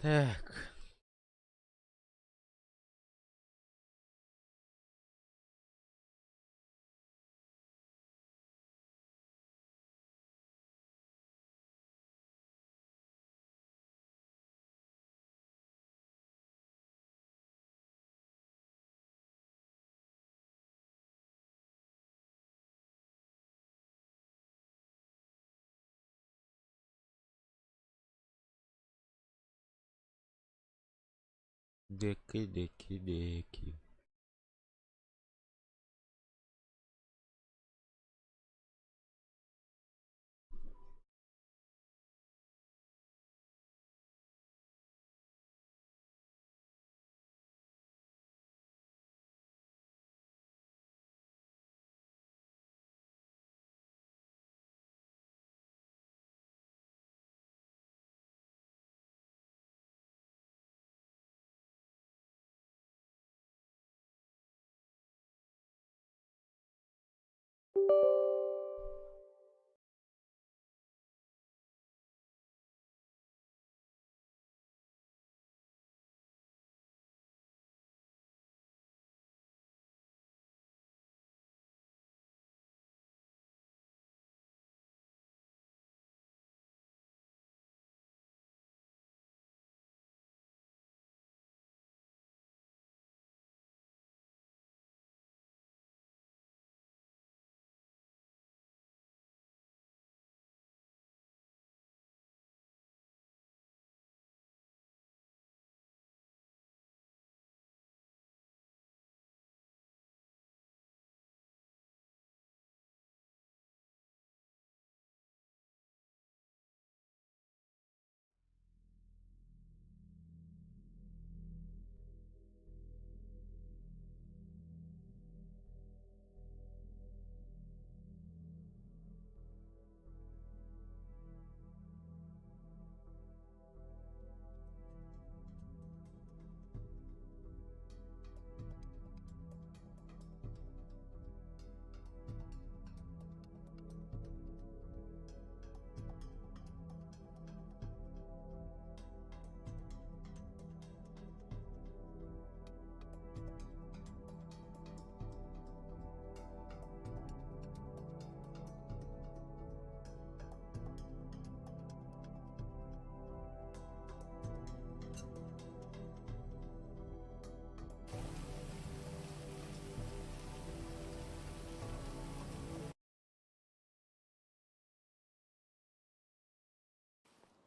Так. Деки, деки, деки.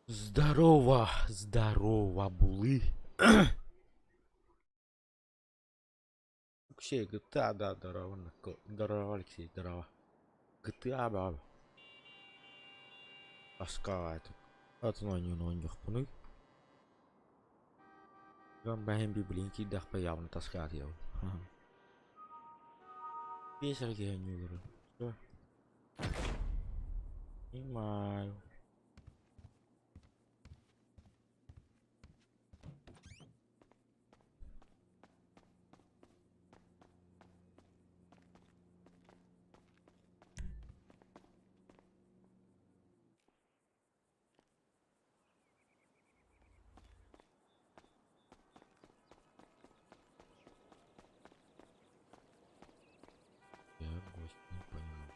Здорово, здорово, булы. Алексей, GTA, да, здорово, здорово, Алексей, здорово. GTA, баҕа. Аска атын оонньууну оонньуохпунуй? Дьон бэһин билин киирдэхпэ явно таскаатыйабын. Биэс эрэ киһи оонньууллар. Всё. Понимаю. Я гость не понимаю.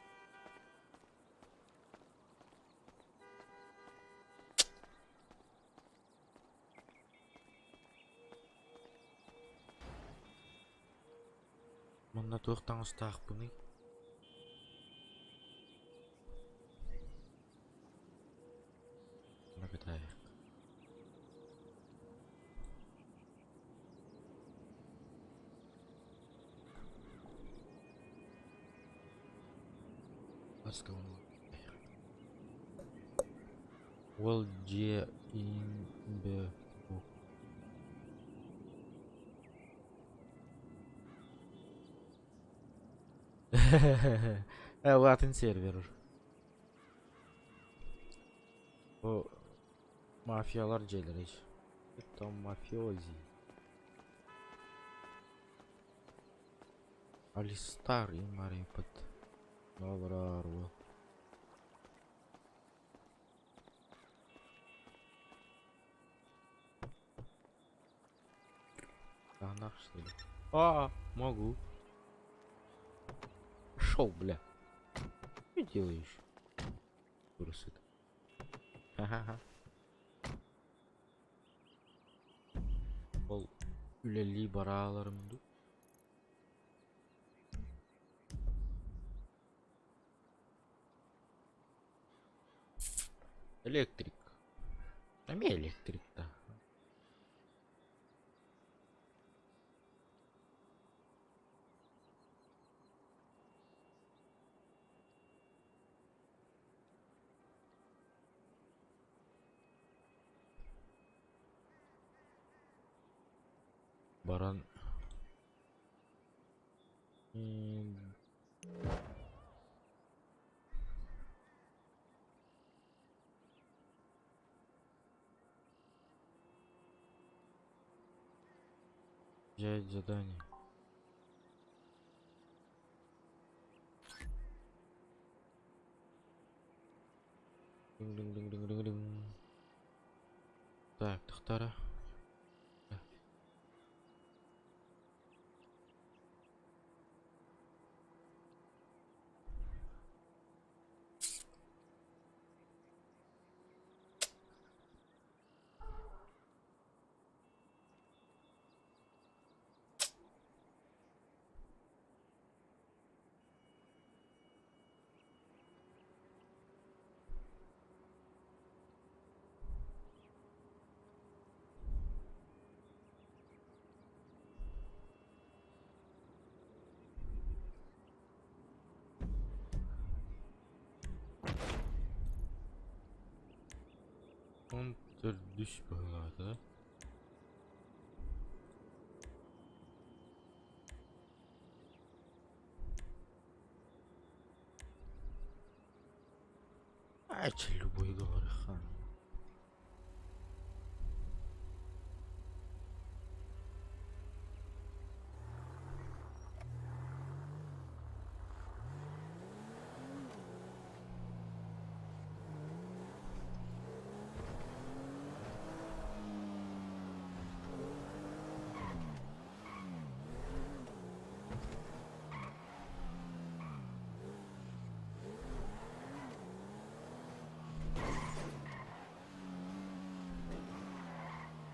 Манна туох таҥастаахпыный? Накатаайык. What's going on? Well, дьиэ in the book. Латын сервер. Бу мафиялар дьиэлэрэ. Это мафиози. Алистар и Марипот. Добрар. Нах, что ли? А, могу. Пошел, бля. Что делаешь? Курсит. Ха-ха-ха. Ол үлэлии барааларым дуу? Электрик. Эмиэ электрик да. Баран Взять задание. Дың-дың-дың-дың-дың-дың. Так, тахтара. Он төрдүс быһыылаата да. Айчы любой говорихан.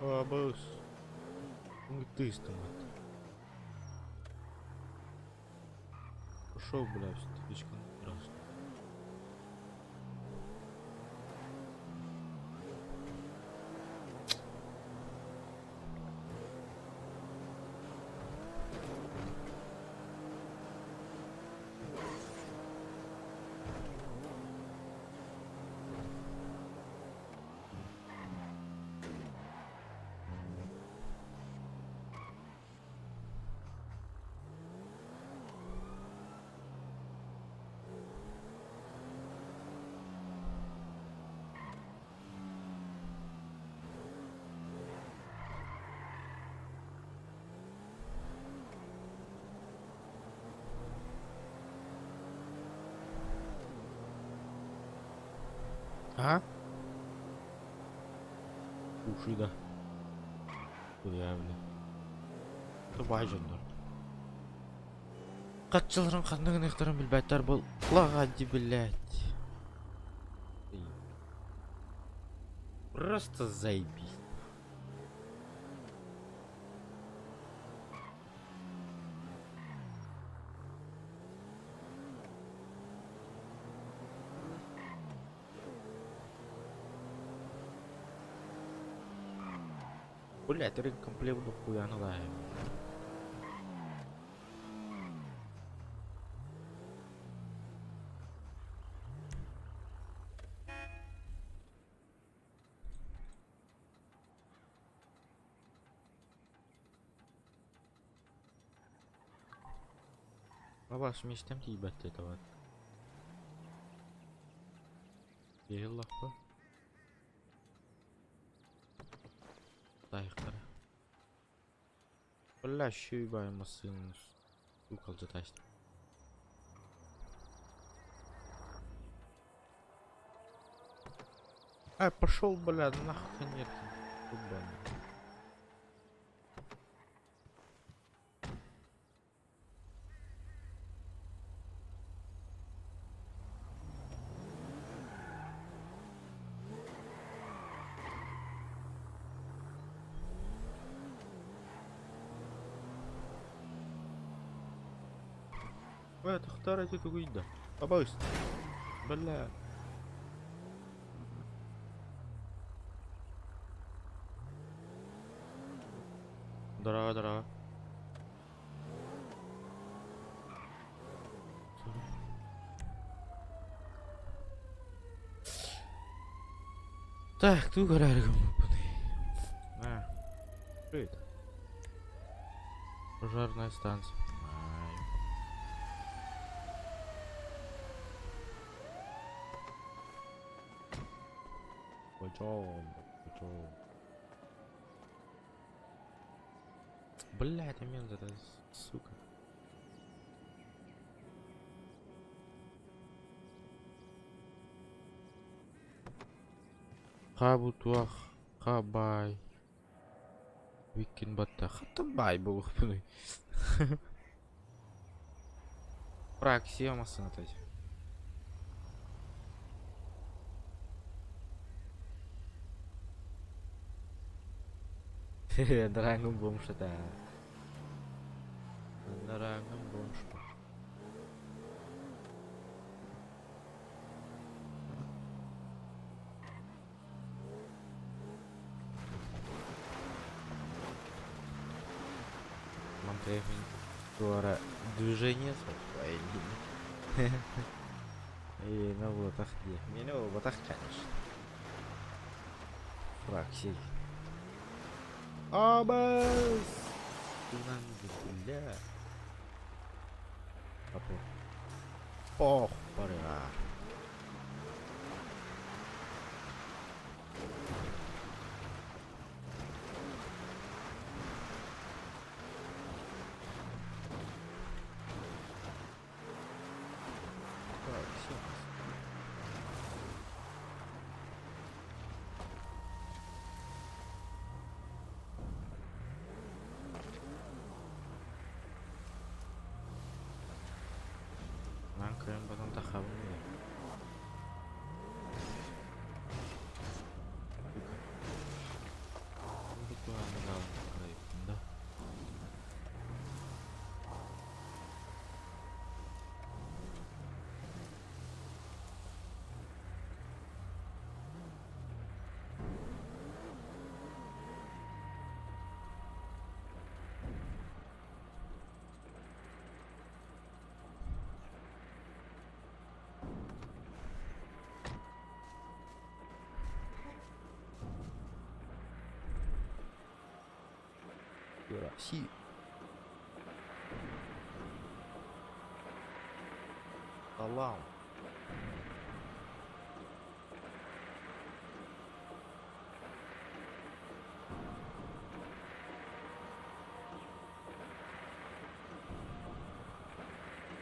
Абыс. Тыстымат. Пошел, блядь, слишком страшно. А? Уши да. Куя, бля. Тубай дьоннор. Хаччыларын ханна гыныахтарын билбэттэр буоллаҕа дии, блядь. Просто заебись. Блядь, ремкомплект дохуя надо. Абаас миэстэм тиийбэт диэтэ Иһиллахпа. Таайахтара. Бля, шүйбай массыынаны сука алдьатаачты. Ай, пошел, бля, нахуй нерки. Ебаный. Тохтоор ити тугуй да? Абаҕыс. Бля. Дорого, дорого. Так, тугу көрөөрү гыммыппыный? А, привет. Пожарная станция. Ай. Пойдем, пойдем. Бля, это мент, это сука. Хабутуах, хабай. Виккин батта. Хата бай буолуохпунуй. Праксия массыната. Драгон бомж это. Драгон бомж. Туора движение И на вот где? Меня вот конечно. Фраксий. Абас! Бля. Ох, пора. Так, все. Нам кыайан батан тахабын да. Россия. Салам.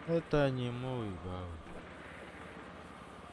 Это не мой бал. Это не мой.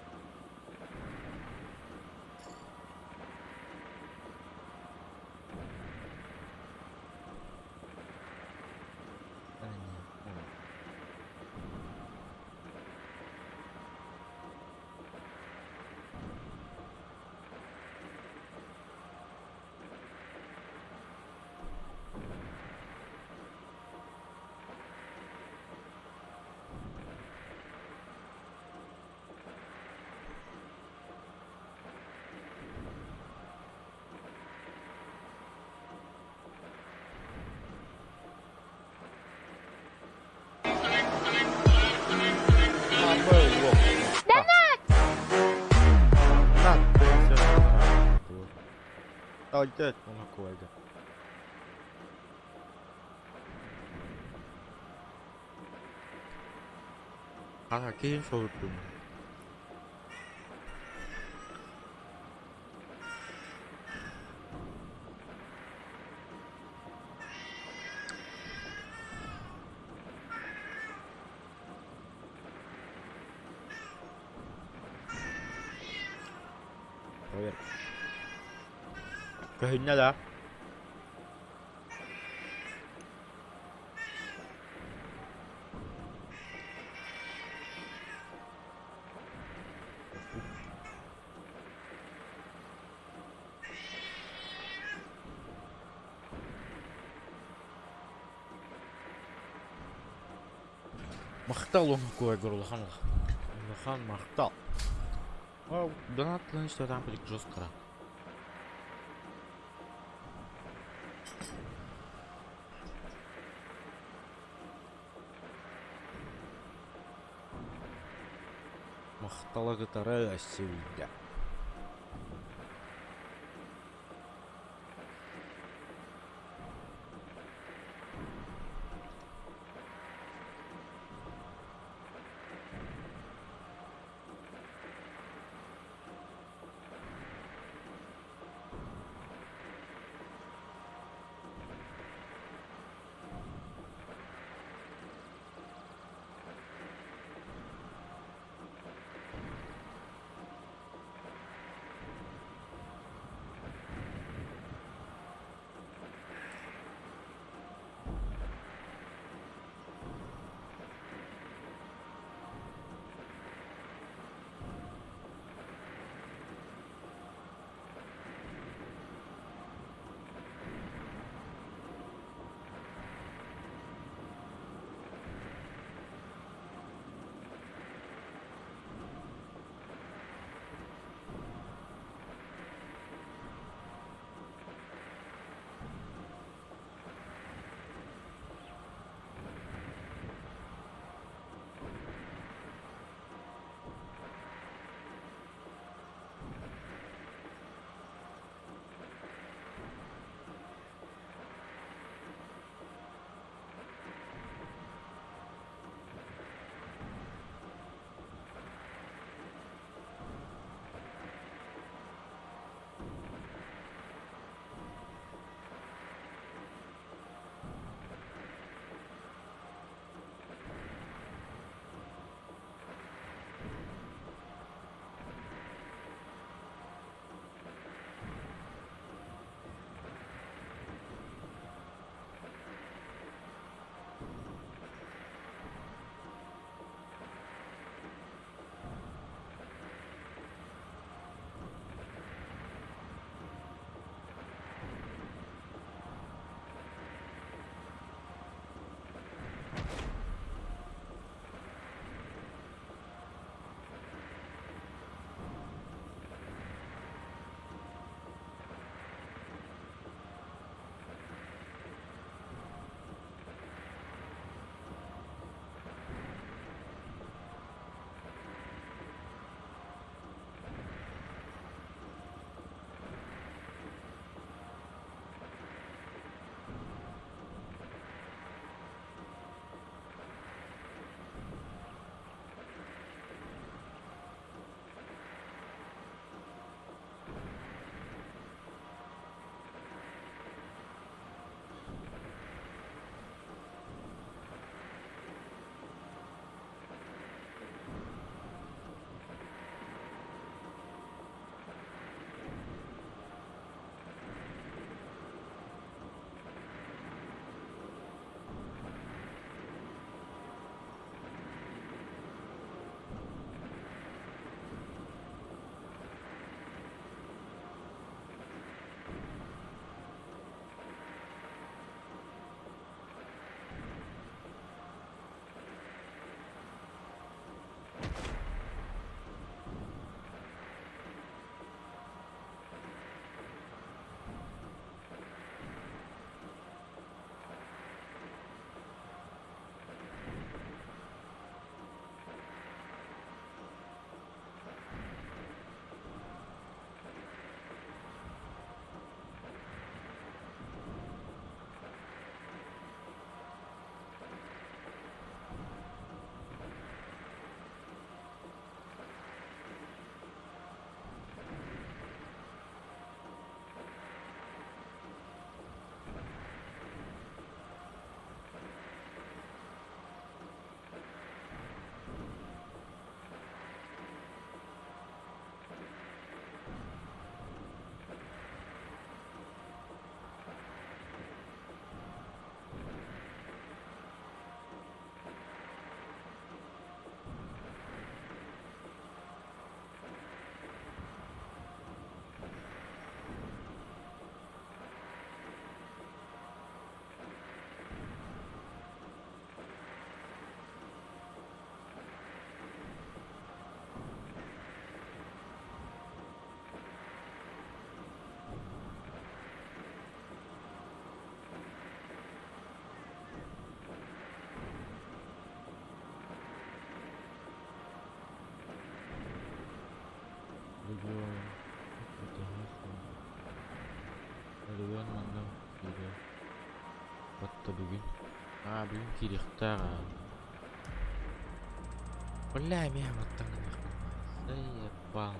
Киин соһуттум. Проверка. Көһүннэ да. Махтал уонна улахан улахан махтал. Донат там будет жестко. Махтала кытары өссө Стадион Стадион манна киирэ Батта бүгүн. Аа бүгүн киириэхтээх аа. Бля эмиэ маттан гыныахпын Заебал.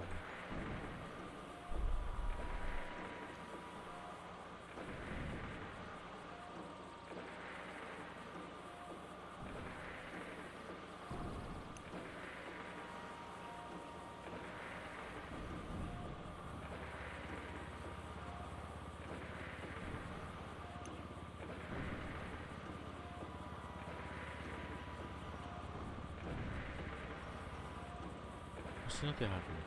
Массыына тыаһаатылар.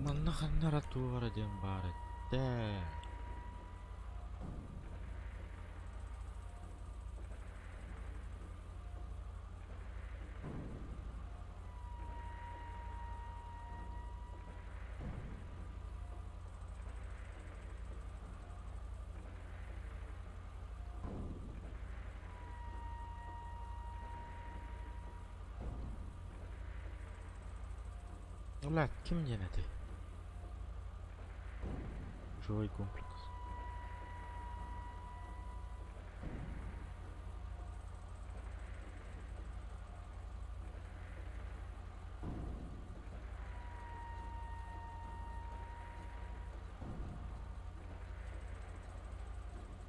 Манна ханна эрэ туох эрэ диэн баар этэ. Бля, ким диэн этэй? Жилой комплекс.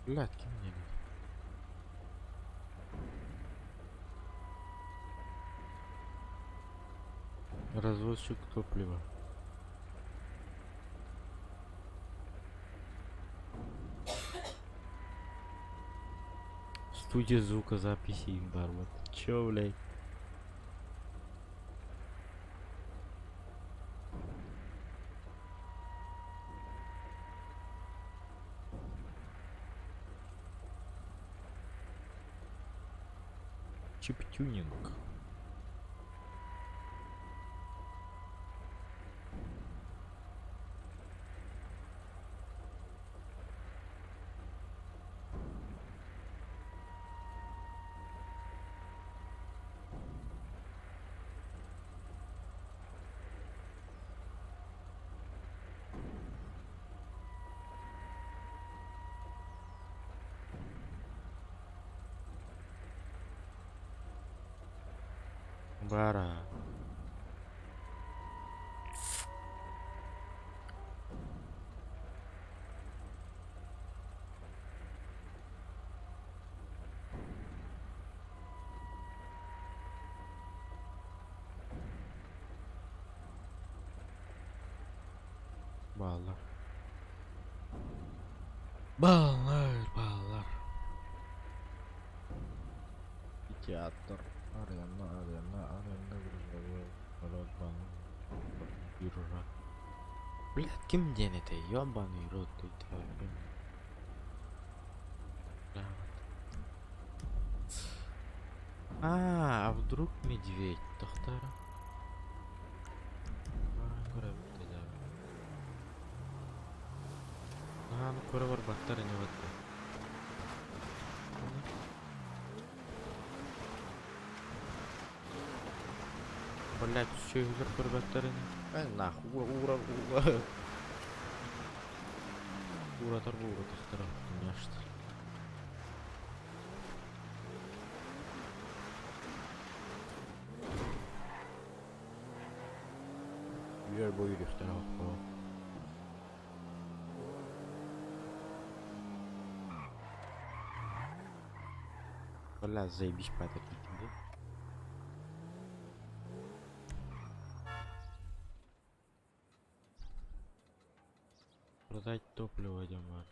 Блядь, ким диэний? Развозчик топлива. Студия звукозаписи Барбат. Чё, блядь? Чип-тюнинг. Бара. Бааллар. Бааллар, бааллар. Театр, арена, арена, арена, грузовой, барабан, биржа. Блядь, ким диэн этэй? Ёбаный рот, ты твою. А, а вдруг медведь? Тохтара. Наһааны көрө барбаттар ини батта. Блядь, сүөһүлэр көрбөттөр ини. Эй, нахуй, уура, уура. Ууратар ууратахтара, что ли. Үөр бу үөрүөхтэрэ оххоо. Бля, заебись падать да? Продать топливо, Димар.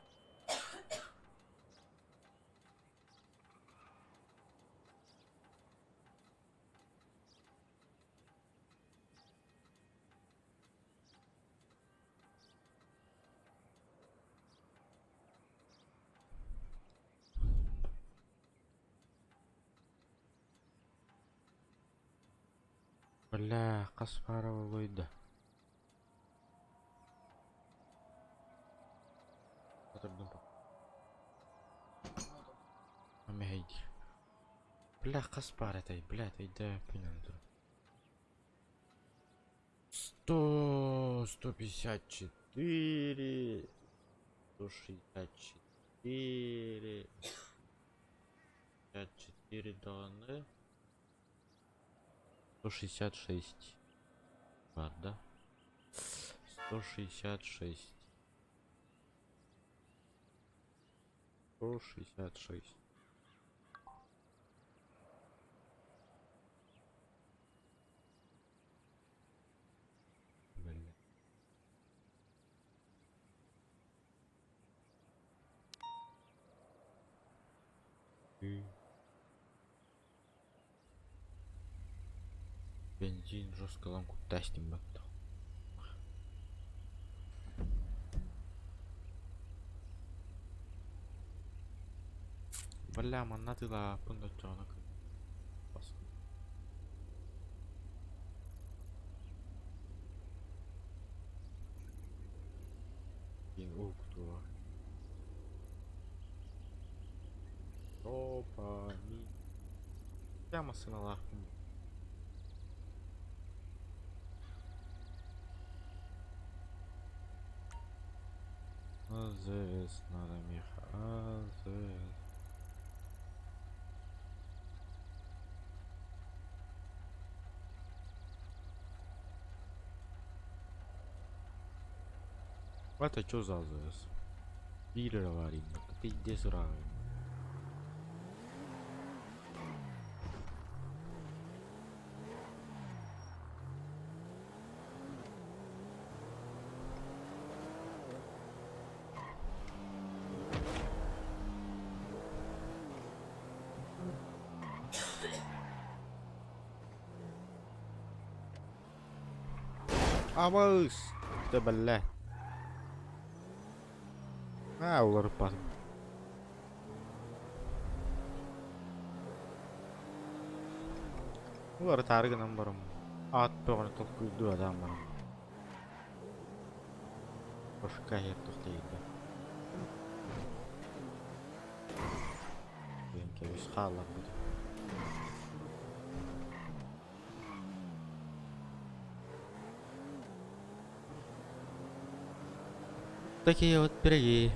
Бля, хас пара буолуой да? Мэһэйдиир. Бля, хас паар этэй? Блядь, өйдөөппүн аны туран. 100, 154, 164, 54 даҕаны 166 баар да? 166. 166. Бля. Бензин жестко ылан куттаастым баттах. Бля, манна атыылааппын да оччоҕуна Диэн уһуктуо. Опа, Я массыыналаахпын. АЗС надо меха. АЗС. Это что за АЗС? Дилер аварийный. Пиздец ура. Абыс! Тэбэллэ. Аа, уларыппатым. Уларытаары гынан барам. Аат бөҕөнү толкуйдуу адаан барам. Башка иһэр тохтойда. Диэн кэбис хаалларбытым. Такие вот пироги.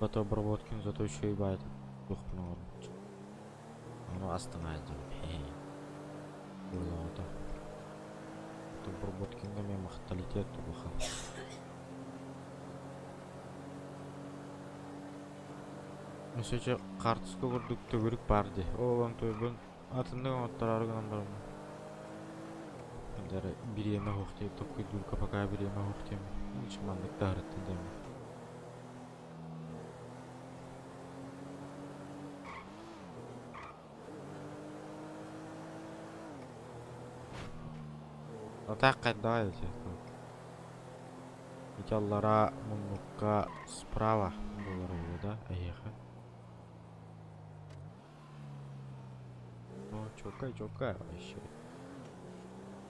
Зато обработкин зато еще и бает Ону астынаайдым. Буолаҕата. Обработкинга мен махталитет улахан. Өссө хаартыска курдук төгүрүк баар дии. Ол онтуйбун атыннык оҥоттороору гынан бараммын. Дары бириэмэ суох диэн толкуйдуурга пока бириэмэ суох диэммин. Маннык таһырыттын диэммин. А так хайдаҕай ити? Ити аллараа муннукка справа буолар буолуо да эһиэхэ? О, чокай, чокай вообще.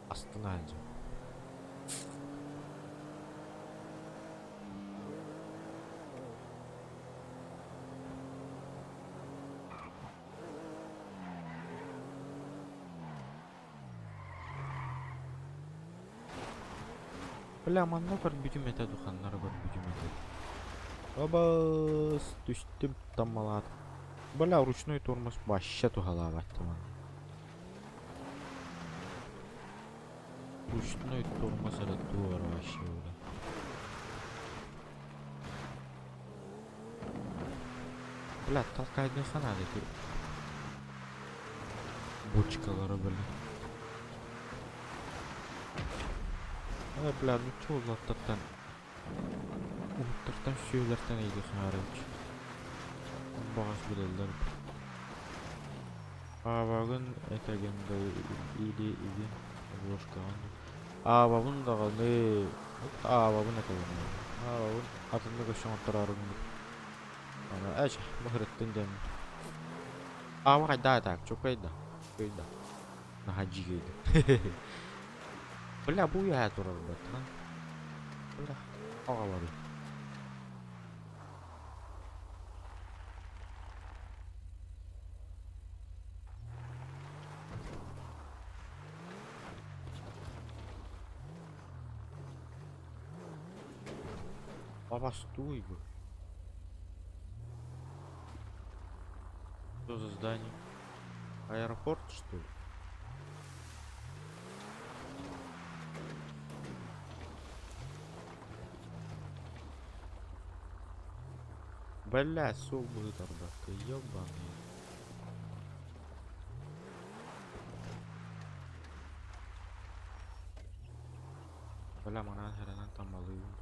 Астына сылдьар. Бля, манна көрбүтүм этэ духаннары көрбүтүм этэ. Абас, түстүм таммалаатым. Бля, ручной тормоз вообще туһалаабат манна. Ручной тормоз эрэ туох эрэ вообще бля. Бля, толкайдыха надо эти бочкалары, бля. Э, бля, ну чё улаттартан уһуктартан сүөлэртэн эйиэхэ арыч. Баҕас билэллэр. Аабагын этэгин да или игин обложкаҕын Аабабын даҕаны аабабын этэбин. Аабабын атыннык өссө оҥоттороору гыммыт. Аны эч быһырыттын диэн. Аама хайдаа так, чукайда. Чукайда. Наһаа дьигэйди. Бля, бу үөһээ турар баттахан. Бля, аҕалары. Абастуй бу. Что за здание? Аэропорт, что ли? Бля, суол быһыытарбакка, ебаный. Бля, манаан сэрэнэн таммалыыбын.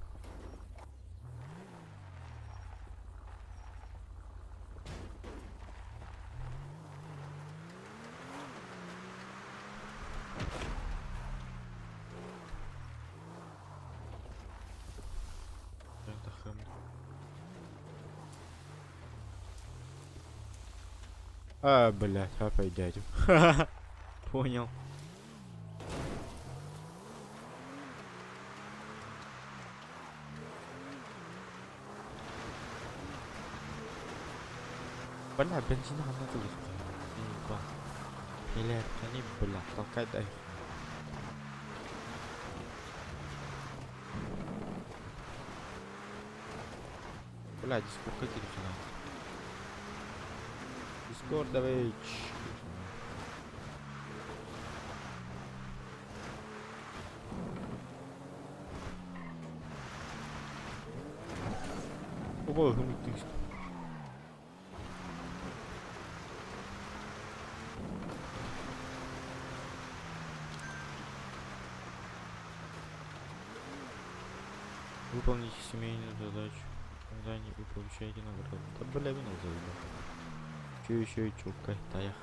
А, блядь, опять дядю. Понял. Бля, бензин ханна тылыхта. Илээххини, бля, толкай дай. Бля, дискордка киириххинэ. Дискордович. Оба ыһым Выполните семейную задачу. Задание и получаете награду. Да бля, меня заебал. Че еще и чукай, таях.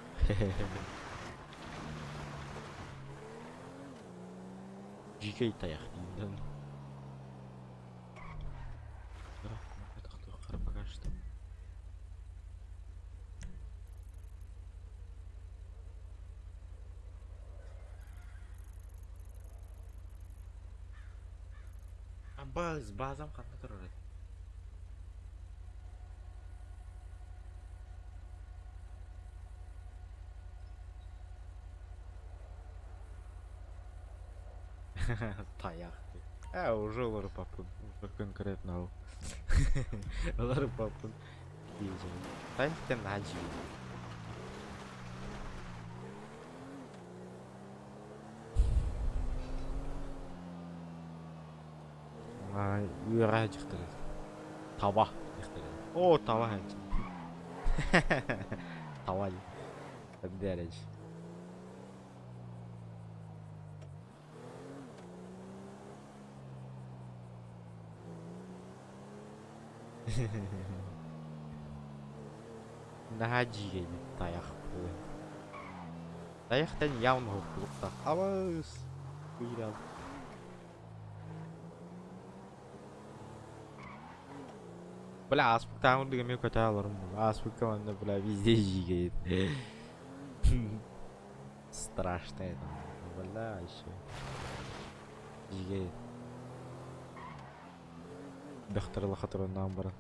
Дьикэй тайах диэн. Пока что. Баз, базам ханна турар этэй? Тайах дии. Ээ, уже уларыппаппын. Уже конкретно ол. Уларыппаппын диэччи. Тайах диэн наһаа дьиибэ. Үөҕэ дьахтар Таба дьахтар Оо, таба Таба дии. Наһаа дьиигэйбит тайах буолуо. Тайахтан явно уһуктубуттар. Абыс! Кыырал. Бля, ааспыттааҕы курдук эмиэ көтө олорум. Ааспыкка манна, бля, везде дьиигэйит. Страшно это. Бля, еще. Дьиигэйит. Бөхтөрө лохотроннаан баран.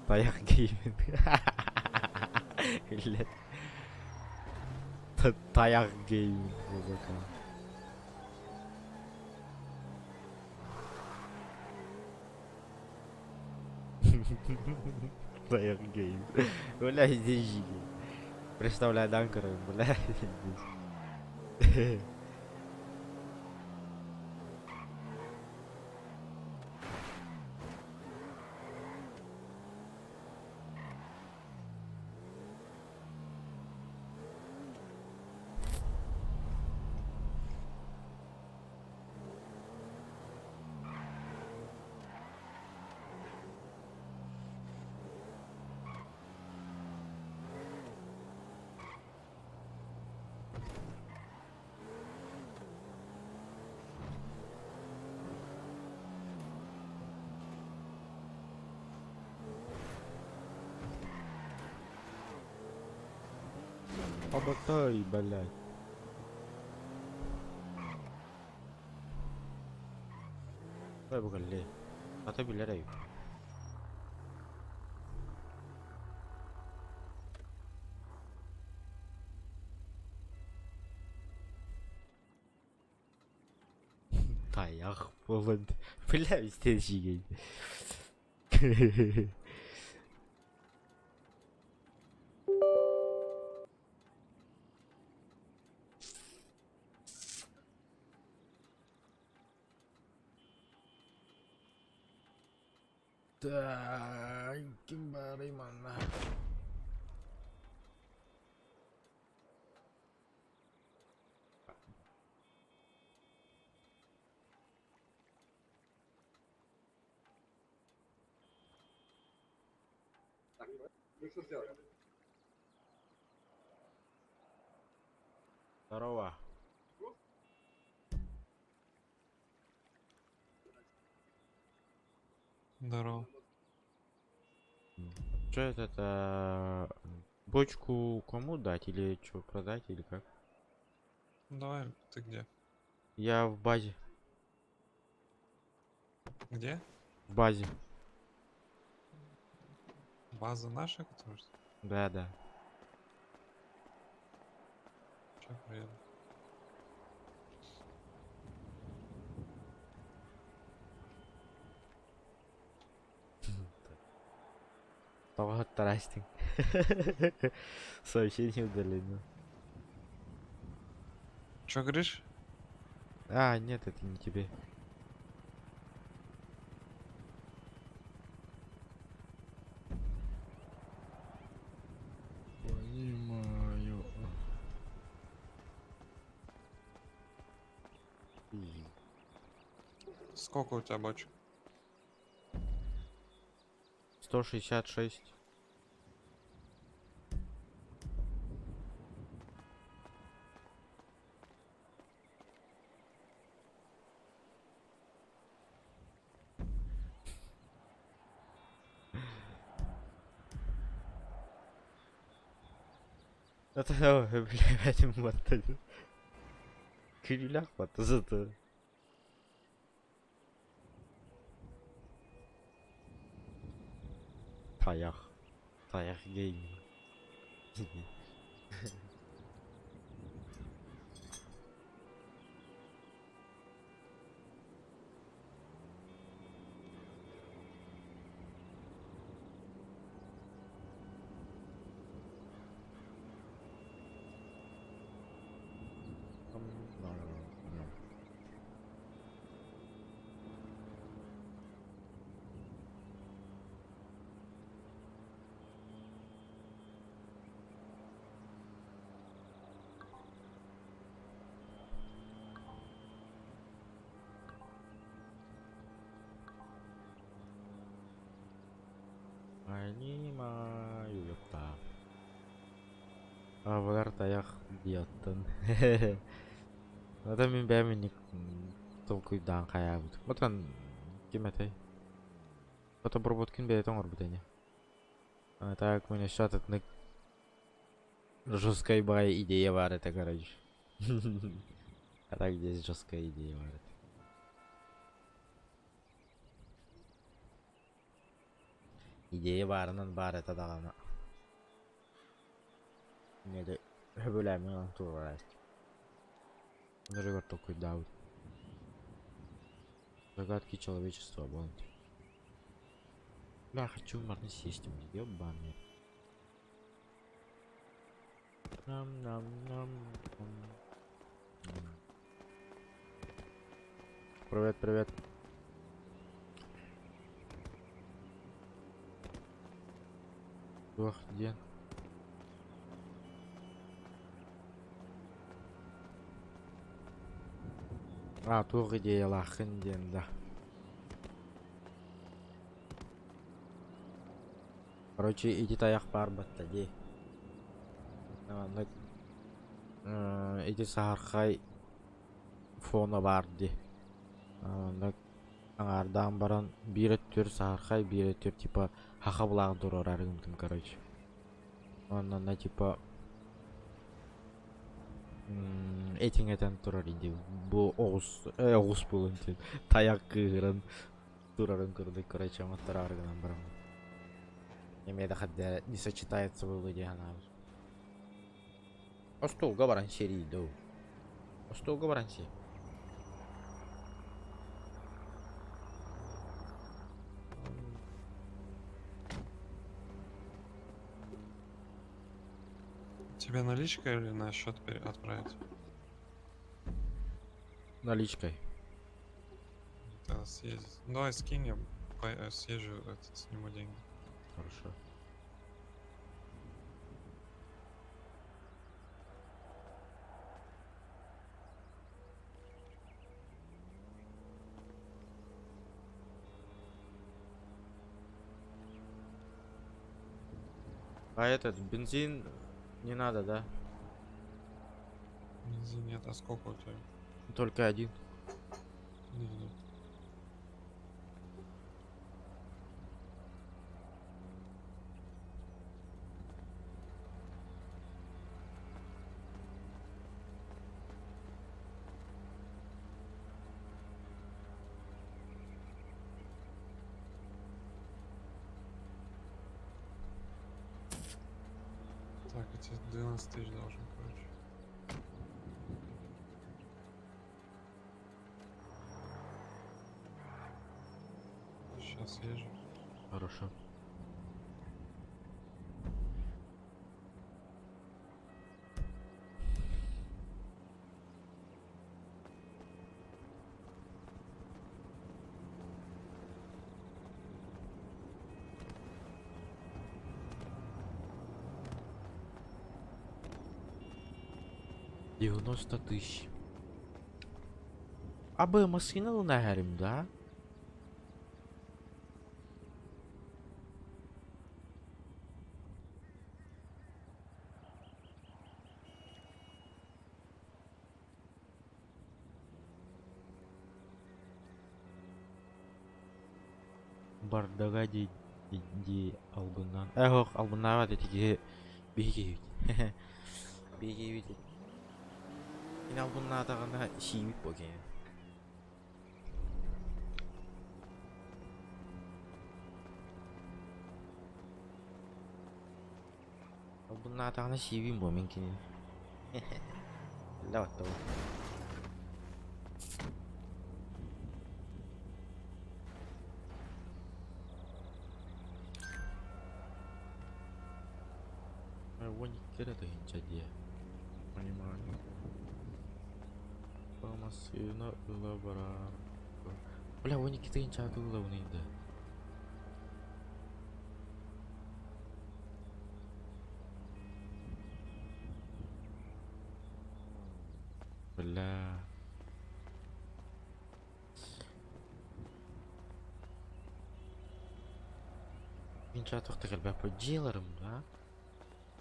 Тайах гейминг. Блядь. Тайах гейминг. Тайах гейминг. Бля, здесь Представляю, данкеры, бля, здесь. Хоботой, блядь. Ой, бу кэллэ. Ата билэр эбит. Тайах буолан. Бля, истэн сиигэй. Так, ким баарый манна? Здорово. Здорово. Что это? -то Бочку кому дать или что, продать или как? Ну, давай, ты где? Я в базе. Где? В базе. База наша, которая? Да, да. Че, приеду. Того тарастинг. Сообщение удалено. Че говоришь? А, нет, это не тебе. Понимаю. Сколько у тебя бочек? 166. Это, блядь, маттан. Күлүлээх батта зато. Тайах. Тайах гейминг. Понимаю, ёпта. Абалар тайах диаттан. Ата мин бэйэм инник толкуйдаан хайаабыт. Отон ким этэй? Фотоброботкин бэйэтэ оҥорбут ини. А так мин өссө атытнык жесткай баҕайы идея баар этэ короче. А так здесь жесткая идея баар этэ. Идея баарынан баар этэ даҕаны. Инньэ сөбүлээммин туруорааччы. Дорогор толкуйдаабыт. Загадки человечества буолан. Бля, хочу марны сесть, ебаный. Нам-нам-нам. Привет, привет. Туох диэн? А, туох идеялааххын диэн да. Короче, ити тайах баар батта дии. Маннык ити саһархай фона баар дии. Маннык аҥаардаан баран биир өттүгэр саһархай, биир өттүгэр типа хаха былааҕын туруораары гыммытым короче. Уонна типа Этиҥ этэн турар ини бу оҕус оҕус буолан тайах кыыһыран турарын курдук короче оҥоттороор гынан бараммын. Эмиэ да хадда не сочетается буолуо дии санаабыт. Остуолга баран сиэрий дуу. Остуолга баран сиэ. Тебе наличка или на счет отправить? Наличкой. Тогда съездить. Ну, давай скинь, я съезжу, этот, сниму деньги. Хорошо. А этот бензин не надо, да? Бензин нет, а сколько у тебя? Только один. Не, нет. Так, я тебе 12 тысяч должен, короче. Сейчас съезжу. Хорошо. 90 000. Абы массыына ылына да? Бардага ди ди албыннан. Эх, албыннаабат этиги биһиги биһиги Кини албыннаатаҕына сиибит бу кини. Албыннаатаҕына сиибин бу мин кинини. Эллэ баттабын. 12 эрэ тыһыынча диэ. Понимаю. Массыына ыла барар. Бля, 12 тыһыынча атыылабын да. Бля. Тыһыынча туохта кэлбэппит дьиэлэрим да?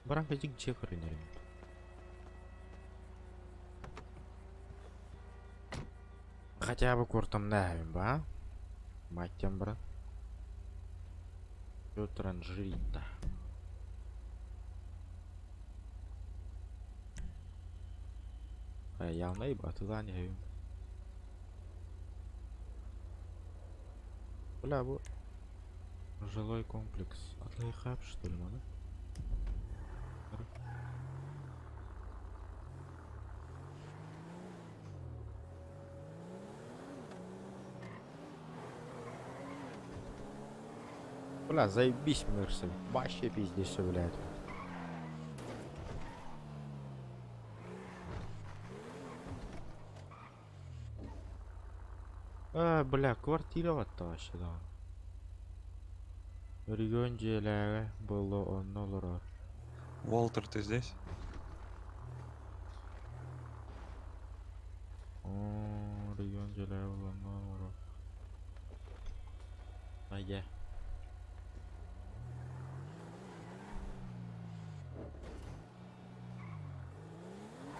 Баран кэлдик дьиэ көрүнэрим. Хотя бы куортамнааһын ба? Маттям брат. Петр Анжелита. Явно и атылаан иһэбин. Бля, бу жилой комплекс. Атылыйхап, что ли, маны? Бля, заебись Мерса. Вообще пиздец, блядь. А, бля, квартира вот вообще, да. Регион дьиэлээҕэ было онно олорор. Уолтер, ты здесь? О, регион дьиэлээҕэ было онно олорор. Айя.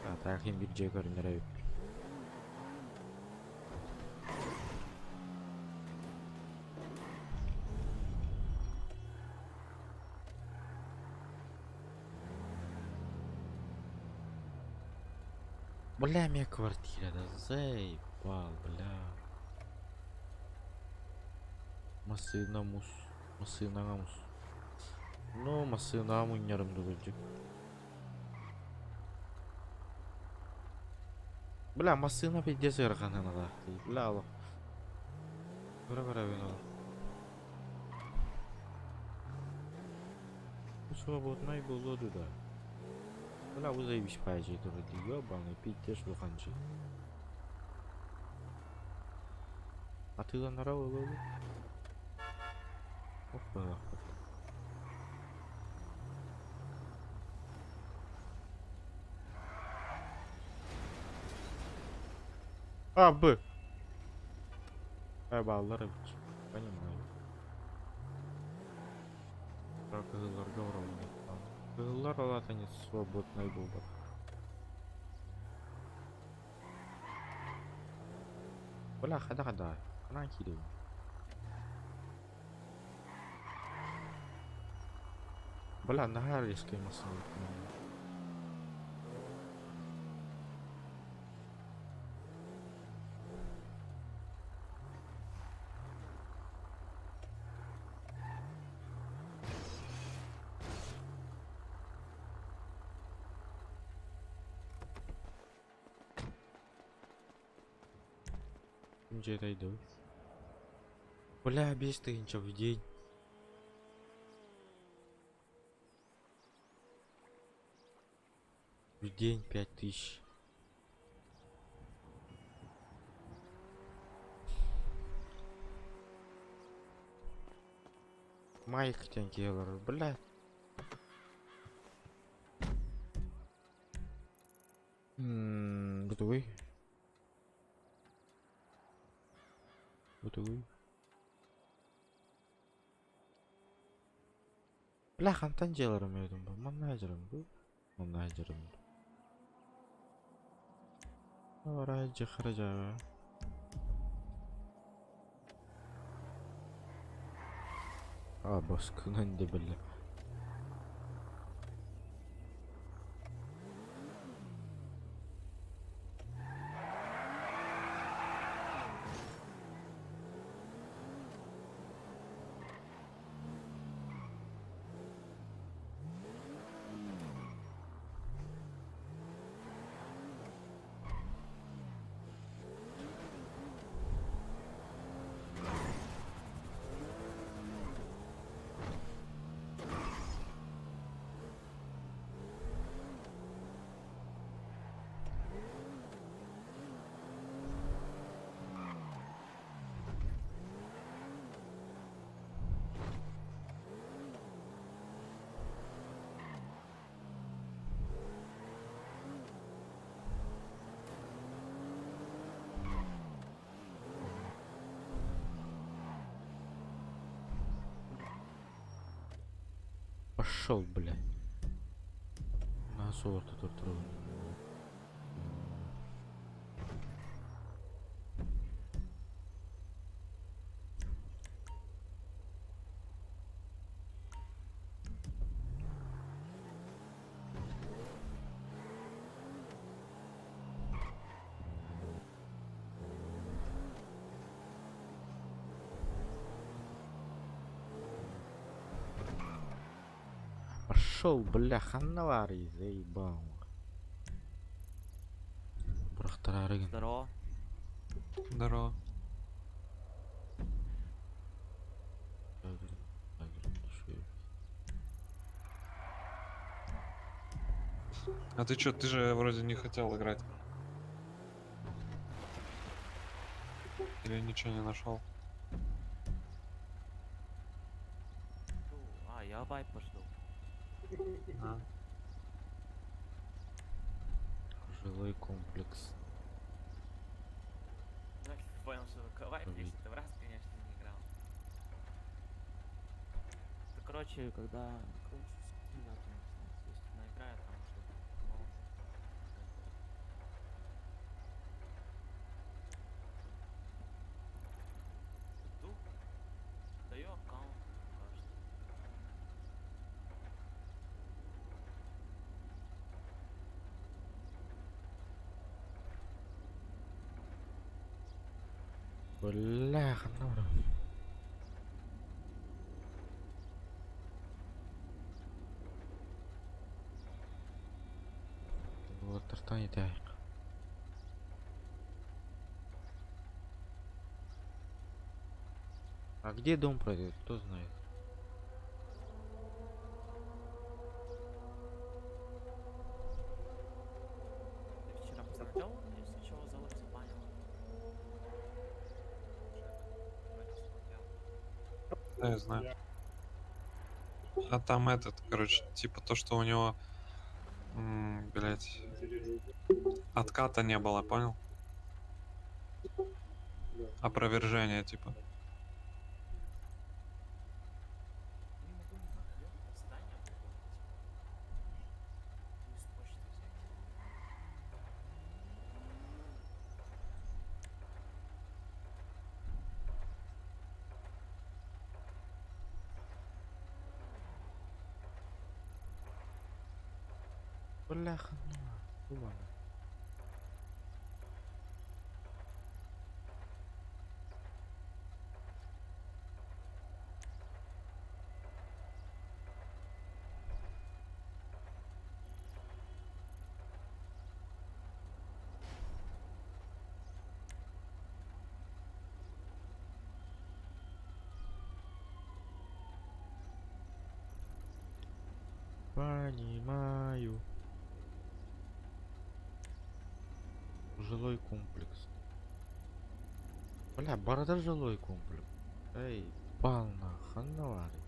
А так им бир дьиэ көрүнэр эбит. Бля, моя квартира, да заебал, бля. Массыына мус. Массыынаҕа мус. Ну, массыынаҕа мунньарым дугулдьук. Бля, массыына пиздец ыарахан дии. Бля, олох. Көрө-көрөбүн олох. Бу свободнай буолуо дуу да. Бля, бу заебись паайдьай турар дии. Ёбаный пиздец улахан дьиэ. Атыыланара буолуо дуу? Ох, быһалаахпыт. А, Б. Бааллар эбит. Понимаю. Кыһылларга барабын. Кыһыллар ол аата не свободнай буолбат. Бля, хада-хада. Ханан киирэбин? Бля, наһаа резкай массыына. Ким дьиэтэ өйдөбүл? Бля, 5000 в день. В день 5000. Майк Тенкеллер, бля. Бутовый. Бутовый. Бля, хантан дьиэлэрим өйдүм бу. Манна дьарым бу. Манна дьарым. Ора жахара жаа. А, баскынан де бля. Пошел, блядь. На сорта тут. Пошел, бля, ханналары, заебал. Бырахтарарыгын. Здорово. Здорово. А ты чё, ты же вроде не хотел играть. Или ничего не нашел? А, я вайп пошел. А. Жилой комплекс. Ну, я понял, что вайп Блин. есть, это в раз, конечно, не играл. Да, короче, когда... Короче, с ребятами, то есть она играет, там уже мало. Жду. Даю аккаунт, кажется. Бля, ханна барабын? Уолаттартан итээх. А где дом пройдет, кто знает? Ты вчера посмотрел, если чего, Залог забанил? Жека, вроде смотрел. Да, я знаю. А там этот, короче, типа то, что у него, блять, отката не было, понял? Опровержение, типа. Не могу никак ёбнуть задание выполнить. Плюс почту взять. Бляха, ну, ладно. Понимаю. Жилой комплекс. Бля, борода жилой комплекс. Эй, пална, ханнавари.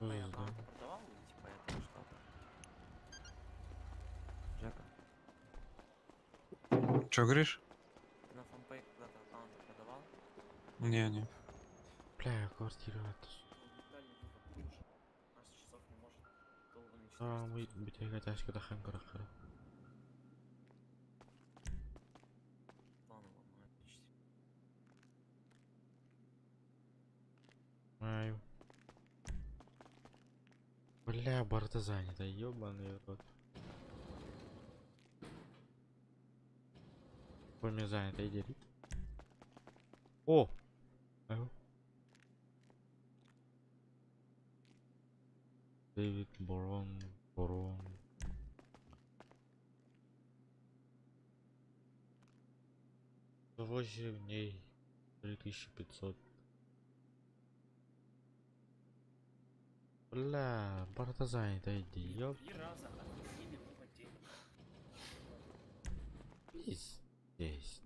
Ну, я Да. аккаунт продавал, и типа это что-то. Жека, Че говоришь? ты на фанпэй когда-то аккаунт продавал? Не-не. Бля, квартира это. Уникальный вывод лучше. 15 часов не может долго на А, 400 мы битәгә тәшкә хан каракара. планы ломают почти. Ай. Бля, барда занята, ёбаный рот. Ой, занято, иди. О! Ай. Дэвид Борон, Борон. 8 дней, 3500. Бля, барда занята, иди, ёб. Три раза отменили вывод денег. Пиздец.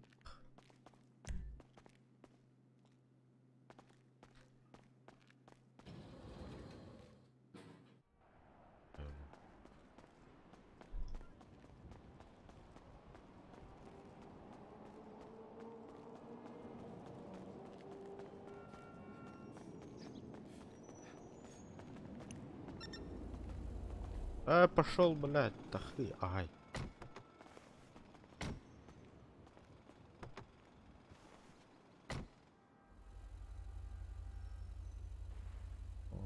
Пошел, блядь, тахы, ай. О.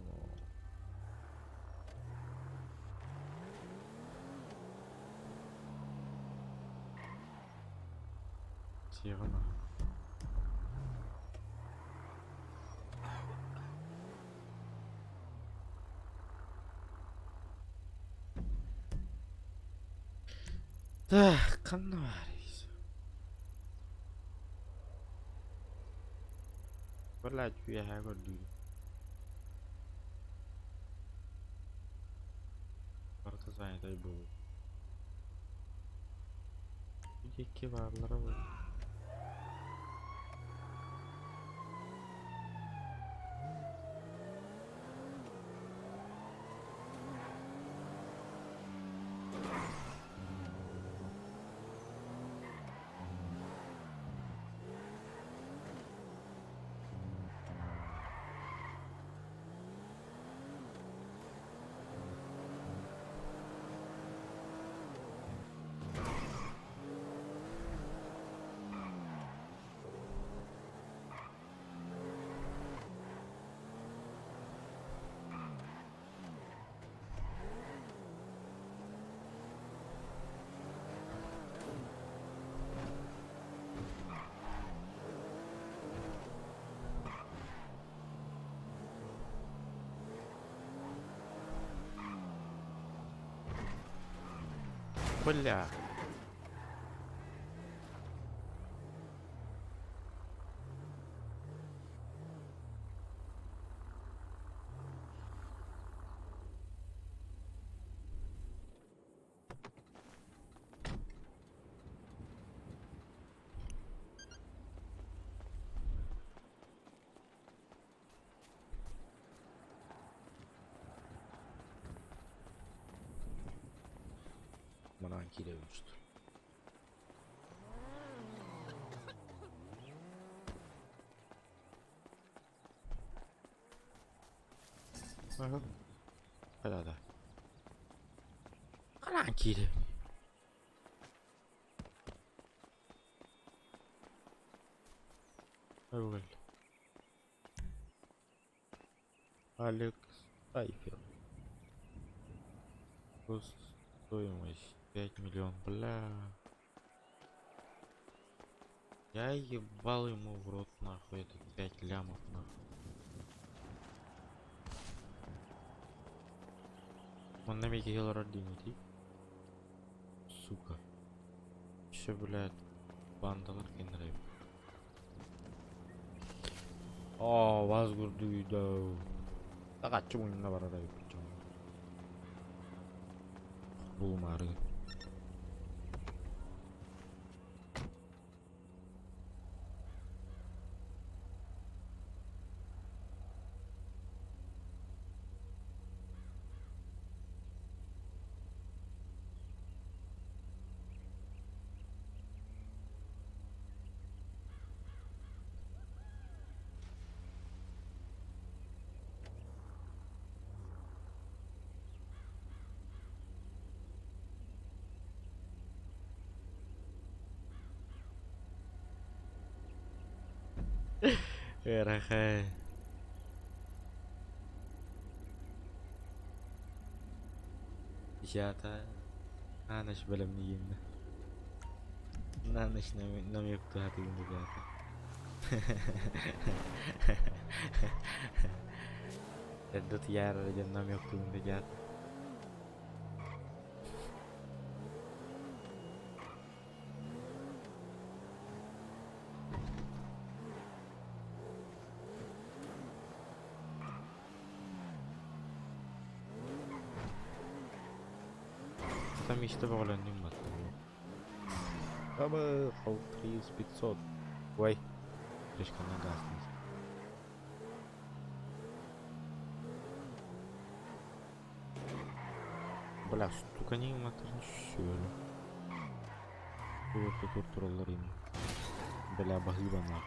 Тихо. Так, канарис. Блядь, я говорю. Карта занята был. Дикий варлар. Бля. Манан киирэ үстү. Да-да. Манан киирэ. Алекс Тайфер. Стоимость 5 миллион, бля. Я ебал ему в рот нахуй этот 5 лямов нахуй. Он на меге Сука. Еще, блядь, бандалар кендреп. О, вас гурдуйда. Тагаччы муйна барара Булмары. Эрахай. Ята. Аныш бэлэмнигин. Наныш намек туһатыгын дата. Эддот яра ден намек тугун дата. Там işte боғаланның матты. Аба, 500. Ой, слишком на газ. Бля, штука не моторын шөөлі. Тур тураллар им. Бля, бахыба на.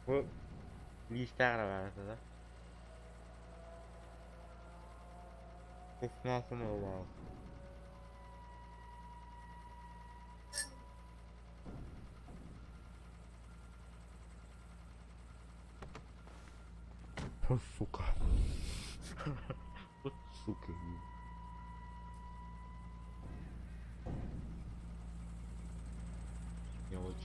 Бу листагра бар да. Вкусняшный. Сука. Вот сука. Мелочь.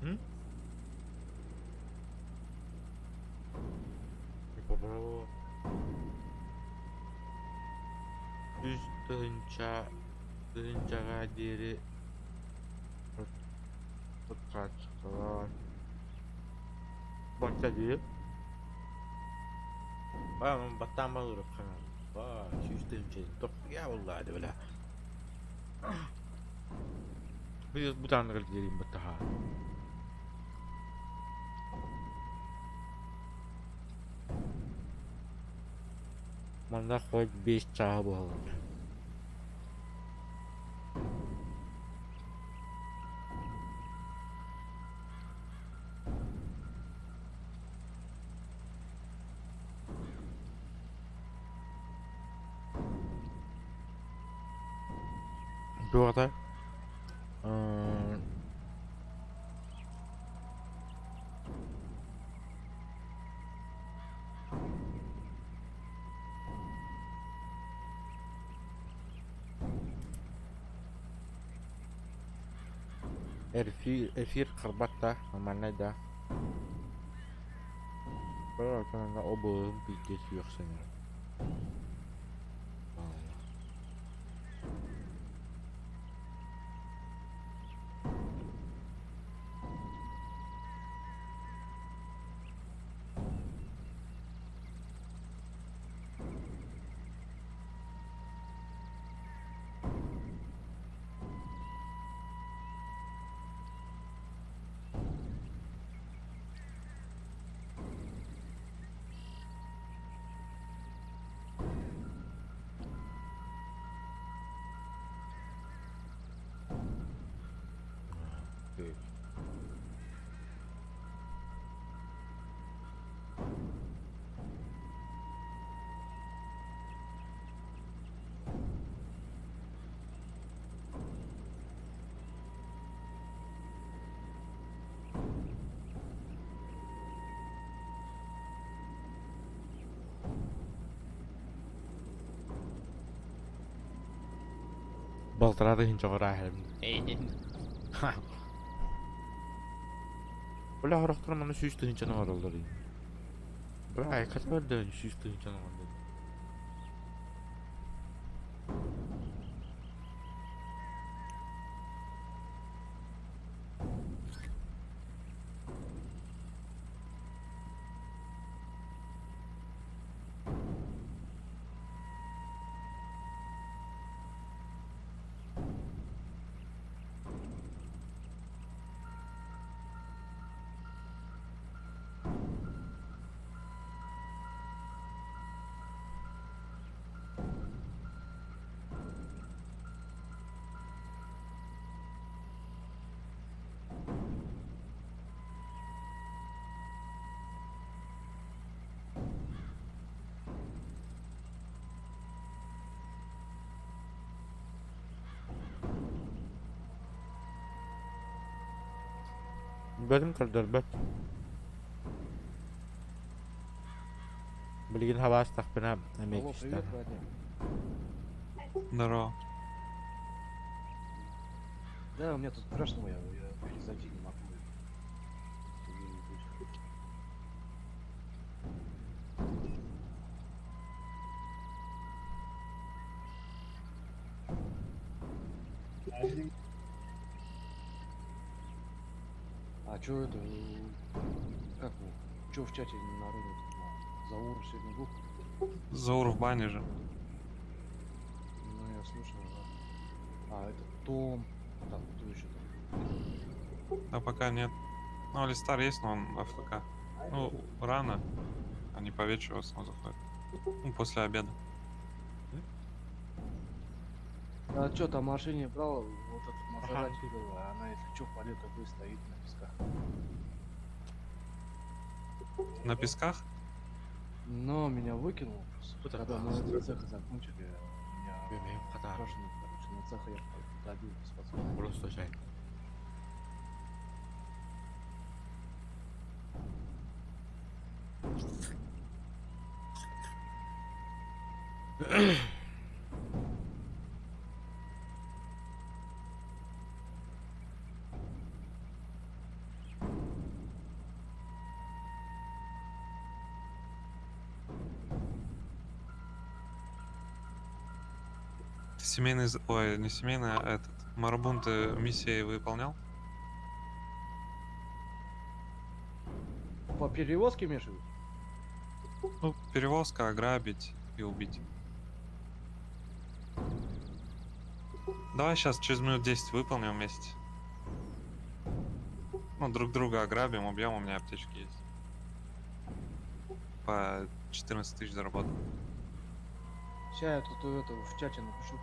М? Попробовал. 300 тыһыынча тыһыынчаҕа диэри хааччылар. Бачча дии. Баа, баттаан балырып Баа, 100 тыһыынча тохуя буолла бля. Бу таныгар диэрим баттаха. Манна хоть 5 чааһы буолар. Туохта? Эфир, эфир харбатта, нормальный да. Бара обылым пиздец юқсың. Окей. 6 тыһыынча ахым. Бля, хорохтор маны 100 тыһыынчаны оҥороллор. Бля, катар 100 тыһыынчаны оҥордо. Бөтүм көрдөрбөт. Билигин хабаастахпына эмиэ Алло, кистэн. привет, Вадим. Здорово. Да, у меня тут крашнуло, я перезайти не могу. Еле вышел. А чё это? Как вы? Чё в чате народу? Заур сегодня был? Заур в бане же. Ну, я слышал, да. А, это Том. Там, кто еще там? Да пока нет. Ну, Алистар есть, но он AFK. Ну, рано. Они по вечеру в основном заходят. Ну, после обеда. А чё там машине брал? Вот этот Мазерати Ага. был, а она, если чё, в поле такой стоит на песках. На песках? Но меня выкинул просто. Куда Когда мы классно. с цеха закончили, меня Бэйм хата. крашеный, короче, на цеха я добил с пацанами. Просто чай. Ты семейный... Ой, не семейный, а этот. Марабун ты миссии выполнял? По перевозке имеешь в виду? Ну, перевозка, ограбить и убить. Давай сейчас через минут 10 выполним вместе. Ну, друг друга ограбим, убьем, у меня аптечки есть. По 14 тысяч заработал. Сейчас я тут это в чате напишу.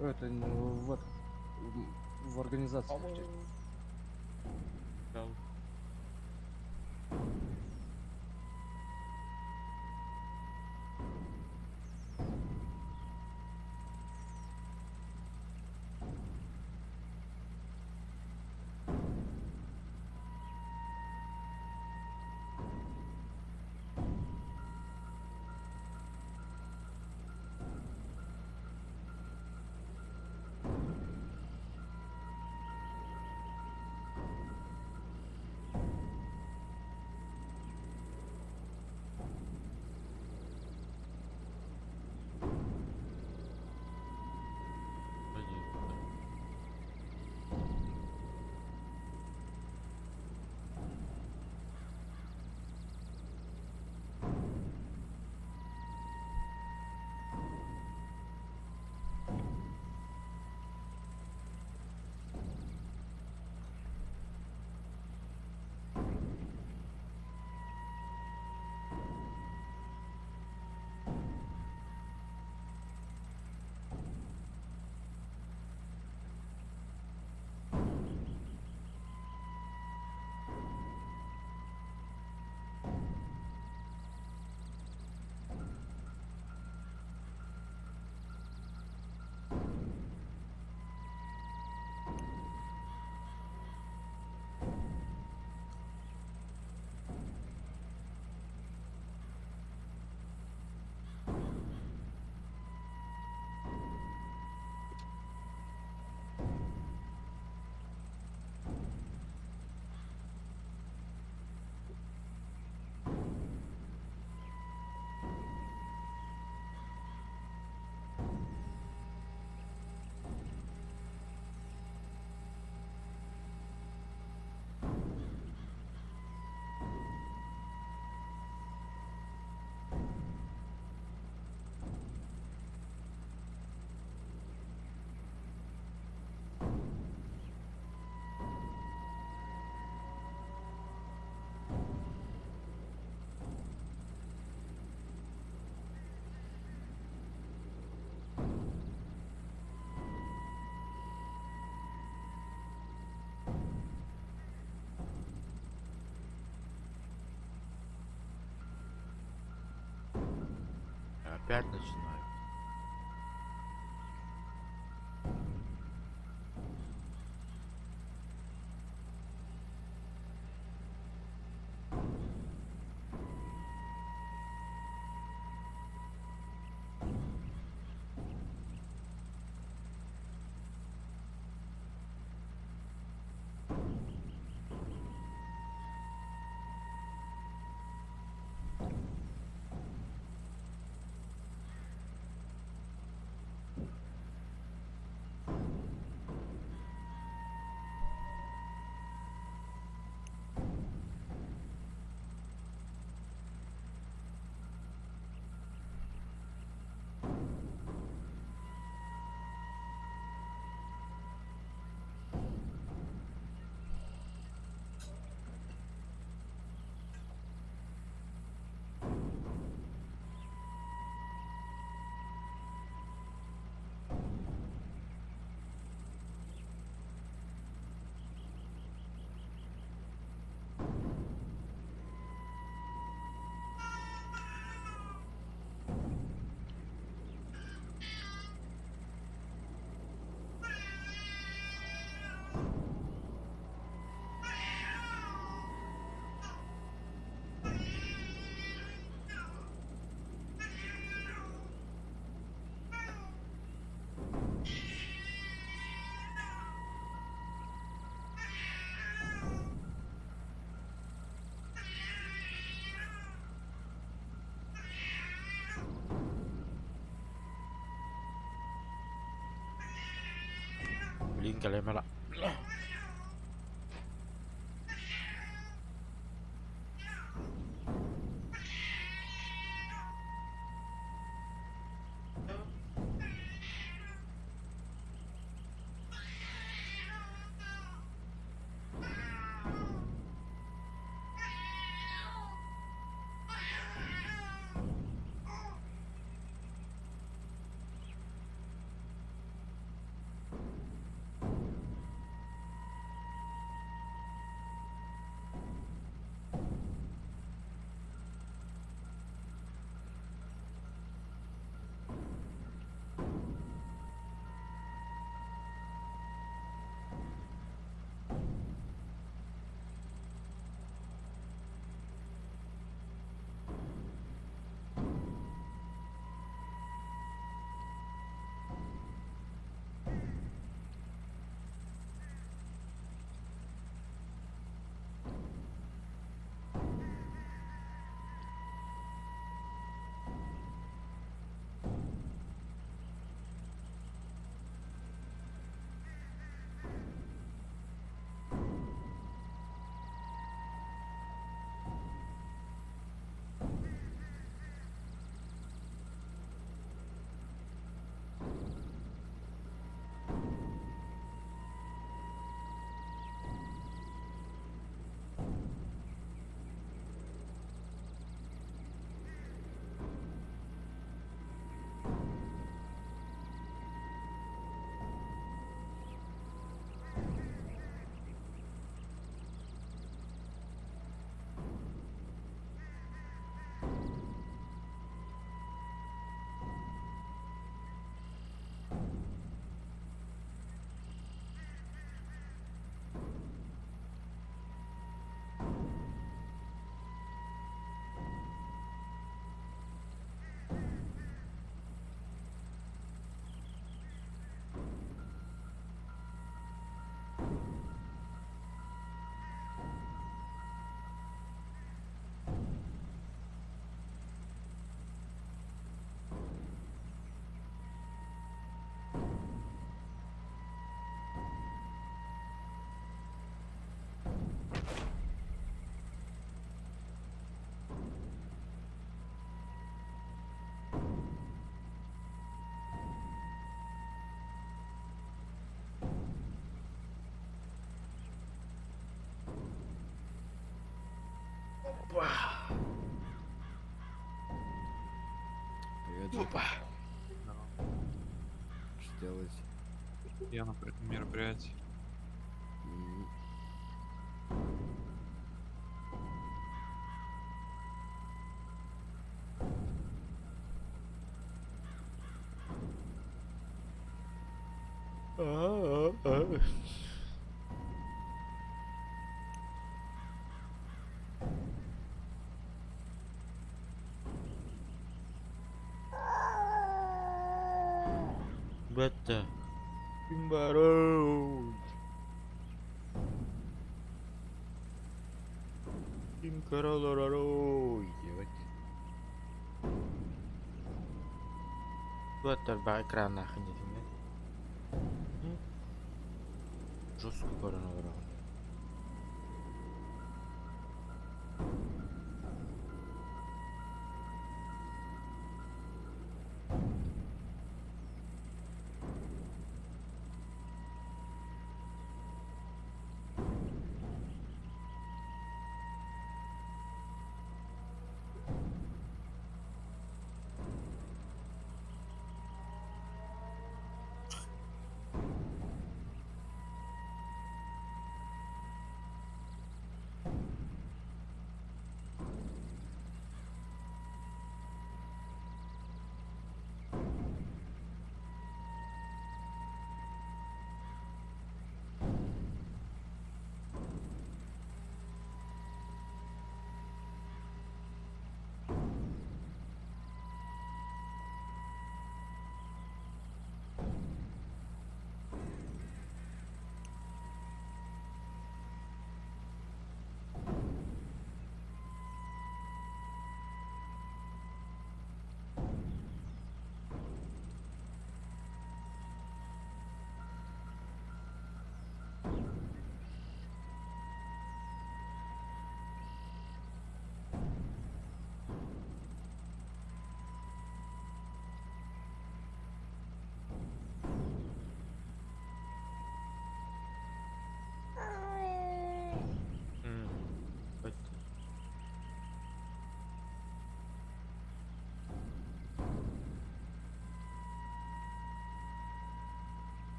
Это ну, в, этом, в организации в чате. Да. Опять начинаю. Билигин кэлиэм эрэ. Привет, Жека. Что делать? Я на мероприятии. Baca. Baru. Туаттар экраннаах иннитинэн. Жестко көрөн олороҕун.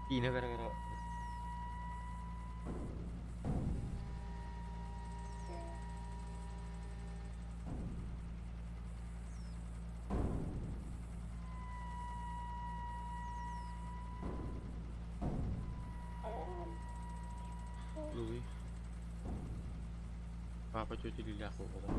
Киинэ көрө-көрө Луи. Папа тетя Лиля буолла.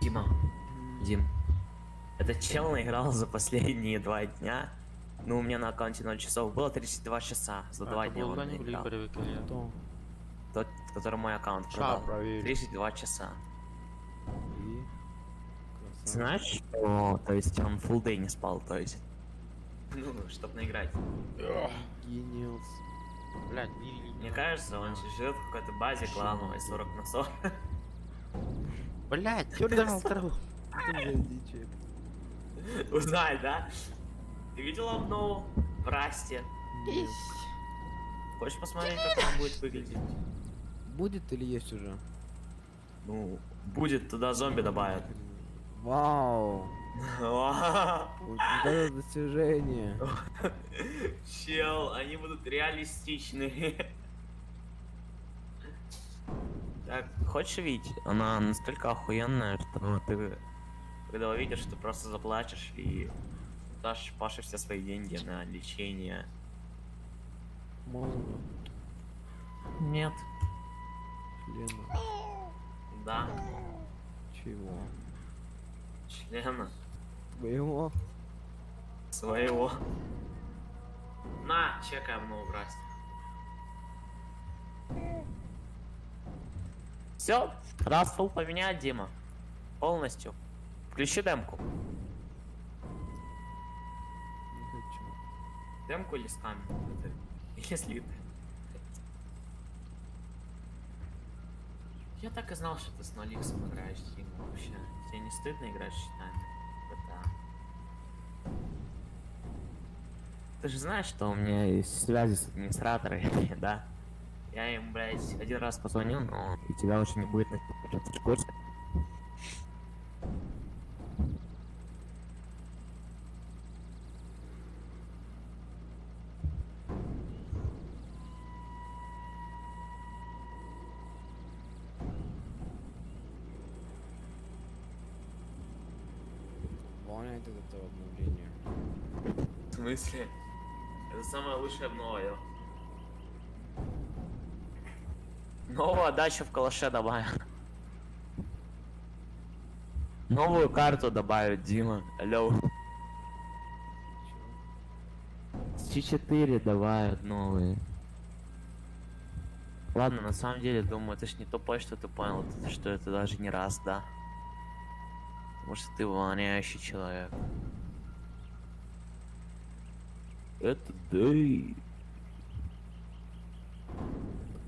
Дима, Дим, этот чел наиграл за последние 2 дня. Ну, у меня на аккаунте 0 часов было 32 часа. За 2 дня он наиграл. Кто? Тот, который мой аккаунт Ща продал. проверю. 32 часа. И? Красавчик. Знаешь, что? То есть он full day не спал, то есть. Ну, чтоб наиграть. Гениус. Блядь, Мне кажется, он живет в какой-то базе клановой 40 на 40. Блядь, тёрдал траву. Что за дичь это? Узнай, да? Ты видел обнову в Расте? Нет. Хочешь посмотреть, как она будет выглядеть? Будет или есть уже? Ну, будет, туда зомби добавят. Вау! Вот это достижение! Чел, они будут реалистичные. Так, хочешь видеть? Она настолько охуенная, что ты, когда увидишь, ты просто заплачешь и дашь Паше все свои деньги на лечение. Мозга, Нет. члена, Да. чего? Члена. Твоего? Своего. На, чекай обнову брать. Все, раз full поменять, Дима. Полностью. Включи демку. Не хочу. Демку или с камерой? Или слиты. Я так и знал, что ты с Ноликсом играешь, Дима, вообще. Тебе не стыдно играть с читами? Это... Ты же знаешь, что у меня есть связи с администраторами, да? Я им, блядь, один раз позвонил, но и тебя уже не будет на ты в курсе? Воняет от этого обновления. В смысле? Это самая лучшая обнова, ё. Новую отдачу в калаше добавил. Новую карту добавят, Дима. Алло. Чего? С4 добавят новые. Ладно, на самом деле, думаю, это ж не тупой, что ты понял, это что это даже не раз, да? Потому что ты воняющий человек. Это да.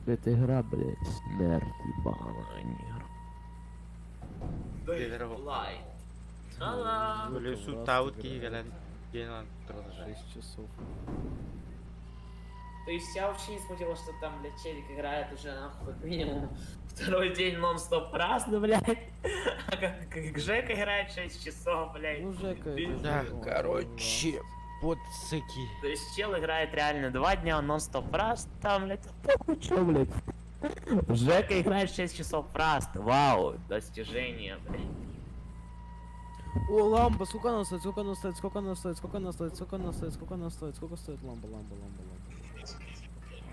Это игра, блядь, смерть ебаная, а не игра. Здорово. Та-дам! Жека Лесу в Раст таут киһи играет. кэлэн дьиэн турар. 6 часов. То есть я вообще не смутило, что там, блядь, челик играет уже, нахуй, как минимум второй день нон-стоп раз, ну, блядь. А как Жека играет 6 часов, блядь. Ну, Жека, это Да, же он, Короче, Раст. Пуцики. То есть чел играет реально 2 дня нон-стоп в Rust, там, блядь, похуй чё, блядь. Жека играет 6 часов в Rust, вау, достижение, блядь. О, ламба, сколько она стоит, сколько она стоит, сколько она стоит, сколько она стоит, сколько она стоит, сколько она стоит, сколько стоит ламба, ламба, ламба,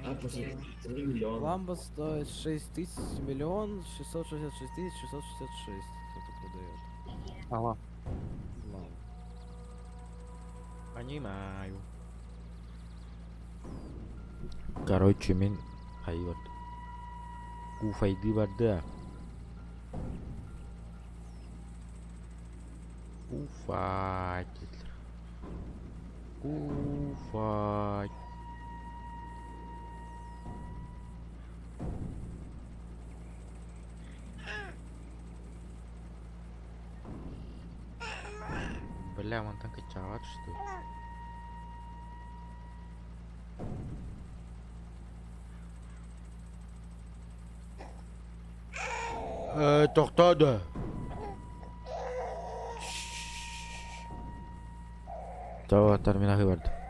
ламба. Ламба стоит 6 тысяч, 1 666 666. Кто-то продает. Алло. Ламбу. Понимаю. Короче, мин хайбат. Куфайды барда. Куфать. Куфать. Бля, вон там качалат, что ли? Тохтоо да. Тоо терминал барды.